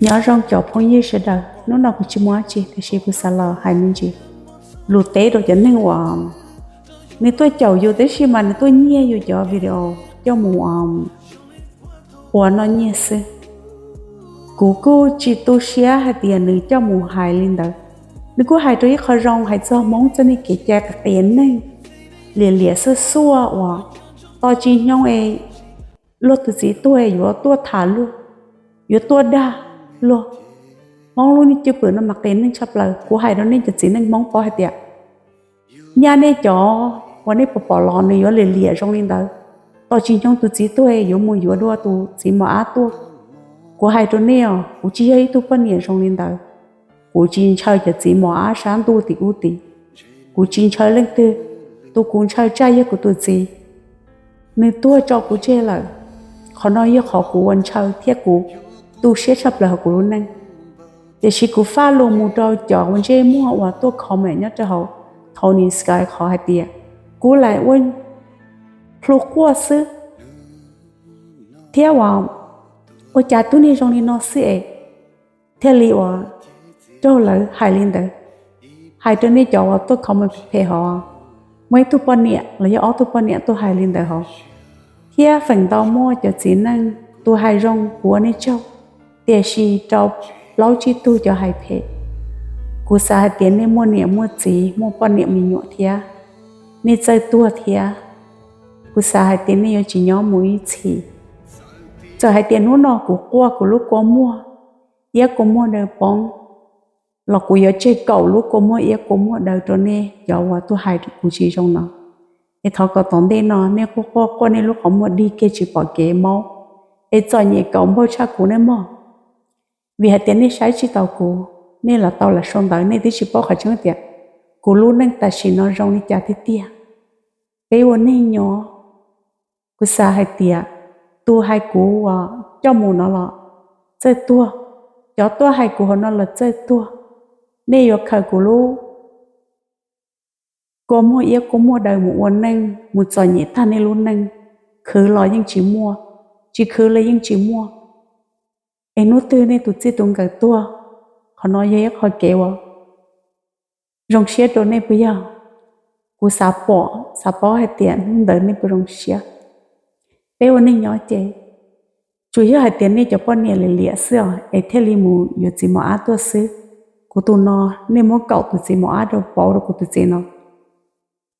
Nyob zoo cov phooj ywg sawv daws, hnub no kuv tsis muaj dab tsi tiam sis kuv xav los hais me ntsis lus teb rau cov neeg uas nws tuaj caum yus tab sis mas nws tuaj nyiag yus cov video coj mus ua noj nyiaj xwb. Kuv kuj tsis tu siab hais tias nws coj mus hais li ntawd. Nws kuj hais rau ib qho zoo, hais txog Hmoob txoj niag kev cai qias qias neeg, liam liam xuaj xuaj uas tos tsis nyoog es luag tus txiv tuag es yuav tuaj tham luag, yuav tuaj dag luag. Hmoob lub neej cwj pwm no mas qias neeg tshaj plaws. Kuv hais rau nej cov txiv neej Hmoob paub hais tias nyaj nej cov uas nej pom pom los nws yuav liam liam zoo li ntawd, tos tsis nyoog tus txiv tuag es yuav mus yuav dua tus txiv mos ab tuaj. Kuv hais rau nej os, kuv tsis yog ib tug poj niam zoo li ntawd. Kuv tsis ntshaw cov txiv mos ab sab ntuj tim ub tid. Kuv tsis ntshaw leej twg, tus kuv ntshaw tsaj yog kuv tus txiv. Nws tuag tso kuv tseg lawm. Qhov no yog qhov kuv ua ntshaw thiab kuv tu siab tshaj plaws hauv kuv lub neej. Tiam sis kuv faj lus mus rau cov uas ntsej muag uas tuaj comment nyob rau hauv Tony Sky qhov hais tias kuv lam ua plhu quaj xwb thiab uas ua cas tub niag zoo li no xwb es thiaj li uas raug lawv hais li ntawd. Hais rau nej cov uas tuaj comment phem hov, muaj ib tug poj niam los yog ob tug poj niam tuaj hais li ntawd hov, thiab feem ntau muaj cov txiv neej tus hais zoo kuv ua nej tsaug, tiam sis rau plaub tsib tug cov hais phem. Kuv xav hais tias nej muaj niam muaj txiv, muaj poj niam me nyuam thiab, nej txawj tuag thiab. Kuv xav hais tias nej yuav tsis nyob mus ib txhis. Txawm hais tias hnub no kuv quaj kuv lub kua muag iab kua muag daw poob los kuv yuav tseg kaum lub kua muag iab kua muag daw rau nej cov uas tuaj hais kuv tsis zoo no. Es thov kom tom ntej no nej quaj quaj quaj nej lub qhov muag dig kiag tsis pom kev maub, es txom nyem kaum npaug tshaj kuv nej mog. Vim hais tias nej saib tsis taus kuv, nej los tau lam sau ntawv nej twb tsis paub qhov tseeb tias kuv lub neej tam sim no zoo li cas tiag tiag. Peb ua neeg nyob, kuv xav hais tias tus hais kuv uas coj mus no los txawj tuag, cov tuaj hais kuv hauv no los txawj tuag. Nej yuav khaws kuv lub kua muag iab kua muag daw mus ua neej, mus txom nyem tag nej lub neej. Khwv los yeej tsis muaj, tsis khwv los yeej tsis muaj. Es hnub twg nej tus txij tus nkawm tuag, qhov no yog ib qho kev uas zoo siab rau nej puas yog? Kuv xav pom xav paub hais tias hnub ntawd nej puas zoo siab. Peb ua neeg nyob ces tsuas yog hais tias nej cov poj niam liam liam xwb os es thiaj li mus yuav txiv mos ab tuaj xwb. Kuv tus no, nej muab kaum tus txiv mos ab rau pauv rau kuv tus txiv no.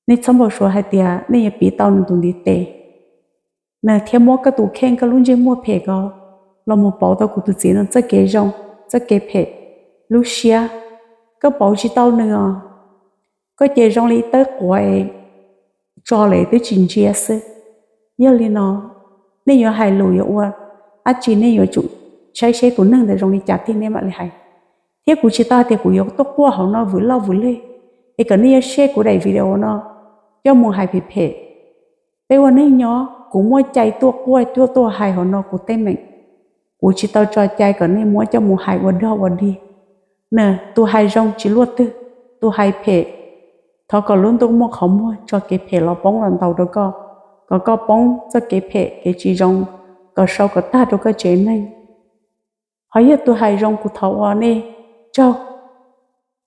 Nej txhob npau suav hais tias nej yuav piv tau nws tus ntiv tes, nws thiaj muab koj tus kheej koj lub ntsej muag phem ko los mus pauv tau kuv tus txiv no txoj kev zoo, txoj kev phem, lub siab. Koj pauv tsis tau nws os. Koj ces zoo li ib tawb quav es tso lawm twb tsis ntsia xwb. Yog li no, nej yuav hais lus yuav ua dab tsi nej yuav tsum saib seb tus neeg ntawd zoo li cas tiag nej mam li hais. Thiab kuv tsis tau hais tias kuv yuav tuaj quaj hauv no vwm loj vwm leg es kom nej yuav share kuv daim video no coj mus hais phem phem. Peb ua neeg nyob, kuv muaj cai tuaj quaj tuaj tuaj hais hauv no kuv teeb meem. Kuv tsis tau tso cai kom nej muab coj mus hais ua dog ua dig. Nws tus hais zoo tsis luaj twg, tus hais phem, thov kom lub ntuj muaj qhov muag tso kev phem los poob los ntaus rau koj, kom koj poob txoj kev phem kev tsis zoo, kom sau kom tag rau koj tsev neeg. Ho yog tus hais zoo kuv thov ua nej tsaug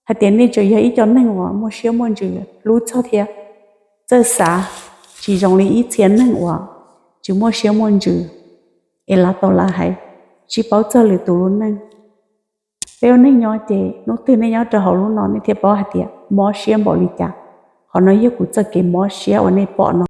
hais tias nej tseem yog ib co neeg uas muaj siab muaj ntsws hlub txog thiab txawj xav, tsis zoo li ib txhia neeg uas tsis muaj siab muaj ntsws es lav tau lav hais, tsis paub txog lwm tus lub neej. Peb ua neeg nyob ces hnub twg nej nyob rau hauv lub no nej thiaj paub hais tias mob siab npaum li cas. Qhov no yog kuv txoj kev mob siab uas nej pom no.